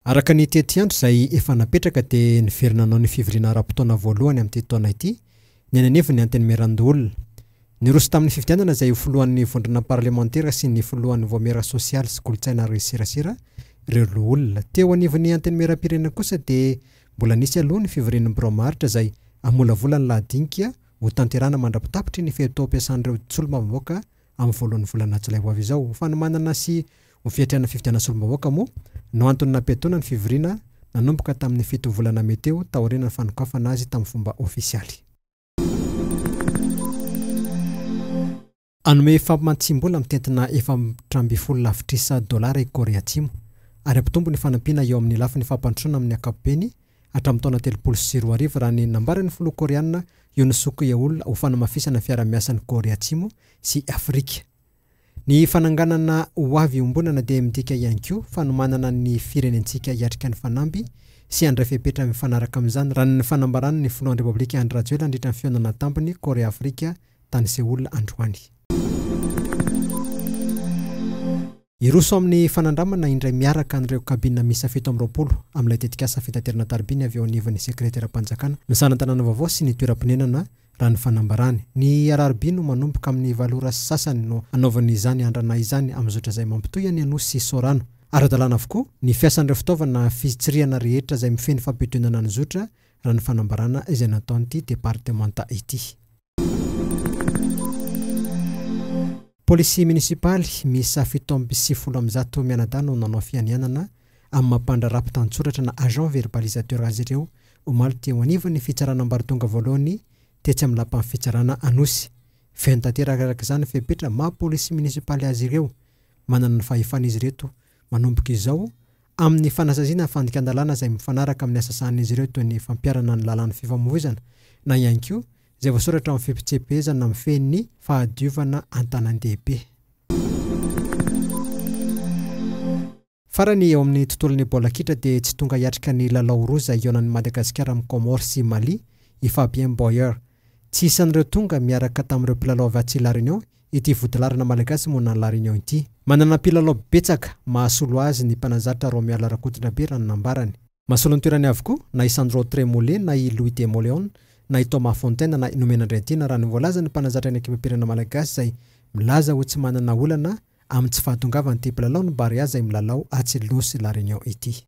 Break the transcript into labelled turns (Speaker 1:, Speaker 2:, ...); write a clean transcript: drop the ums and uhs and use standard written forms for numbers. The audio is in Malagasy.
Speaker 1: Araka ny tetiandro izay efa napetraka dia niverina nanao ny fivoriana ara-potoana voalohany amin'ity taona ity ny any anivon'ny Antenimierandoholona. Niroso tamin'ny fifidianana izay ho filohan'ny vondrona parlemantera sy ny filohan'ny vaomiera sosialy sy kolontsaina ary serasera ireo loholona. Teo anivon'ny Antenimierampirenena kosa dia mbola nisy aloha ny fivorian'ny birao maharitra izay hamolavola ny lahadinika ho tanterahana mandra-pitapitry ny fe-potoam-piasan'ireo solombavambahoaka amin'ny voalohan'ny volana jolay ho avy izao. Ho fanomanana sy ho fiatrehana fifidianana solombavambahoaka moa no antony nampiatoana ny fivoriana nanomboka tamin'ny fito volana mey teo taorian'ny fanokafana azy tamin'ny fomba ofisialy. Hanome fampamantsim-bola mitentina 14 lavitrisa dolara i Korea Atsimo ary hampitombo ny fanampiana eo amin'ny lafiny fampandrosoana amin'ny ankapobeny hatramin'ny taona 2030 raha ny nambaran'ny filoha Koreana Yoon Suk Yeol ho fanamafisana ny fiarahamiasan'i Korea Atsimo sy Afrika. Ny fananganana ho avy iombonana dia midika ihany koa fanomanana ny firenentsika hiatrika ny fanamby sy handray fepetra mifanaraka amin'izany raha ny fanambaran'ny filohan'ny Repoblika Andry Rajoelina nandritra ny fihaonana an-tampony Korea-Afrika tany Seoul androany. Hiroso amin'ny fanandramana indray miaraka an'ireo cabine miisa 27 amin'ilay tetikasa fitaterana tarobiny avy eo anivon'ny sekreteram-panjakana misahana tanàna vaovao sy ny toeram-ponenana raha ny fanambarany. Ny alarobia no manomboka amin'ny valo ora sy sasany no hanaovany izany andrana izany amin'ny zotra izay mampitohy an'i Anosy sy Soarano. Ara-dalàna avokoa ny fiasan'ireo fitaovana fitsirihana rehetra izay mifehy ny fampidonana ny zotra raha ny fanambarana izay nataon'ity departemanta ity. Polisy minisipaly miisa 197 mianadahy no nanao fianianana amin'ny maha mpandraharaha mpitantsoratra na agent verbalisateur azy ireo omaly teo anivon'ny fitsarana ambaratonga voalohany tetsy amin'ny lapan'ny fitsarana Anosy. Feno tanteraka araka izany ny fepetra maha polisy minisipaly azy ireo. Manana ny fahefana izy ireto manomboka izao amin'ny fanasaziana ny fandikan-dalàna izay mifanaraka amin'ny asa sahanin'izy ireo toy ny fampiharana ny lalàn'ny fifamoivoizana na ihany koa izay voasoratra ao amin'ny fipitsepehezana mifehy ny fahadiovana an-tanan-dehibe. Farany, eo amin'ny tontolon'ny baolina kitra dia tsy tonga hiatrika ny lalao roa izay hihaonan'i Madagasikara amin'i Comores sy Mali i Fabien Boyer. Tsy isan'ireo tonga miaraka tamin'ireo mpilalao avy atsy La Réunion ity vodilaharana malagasy monina any La Réunion ity. Manana mpilalao betsaka mahasolo azy ny mpanazatra Romuald Rakotondrabe raha ny nambarany. Mahasolo ny toerany avokoa na i Sandro Tremoulet na i Louis Demoleon na i Thomas Fontaine na i Nomena Andriantiana raha ny voalazan'ny mpanazatra ny ekipam-pirenena malagasy izay milaza ho tsy manana olana amin'ny tsy fahatongavan'ity mpilalao ny Barea izay milalao atsy Nosy La Réunion ity.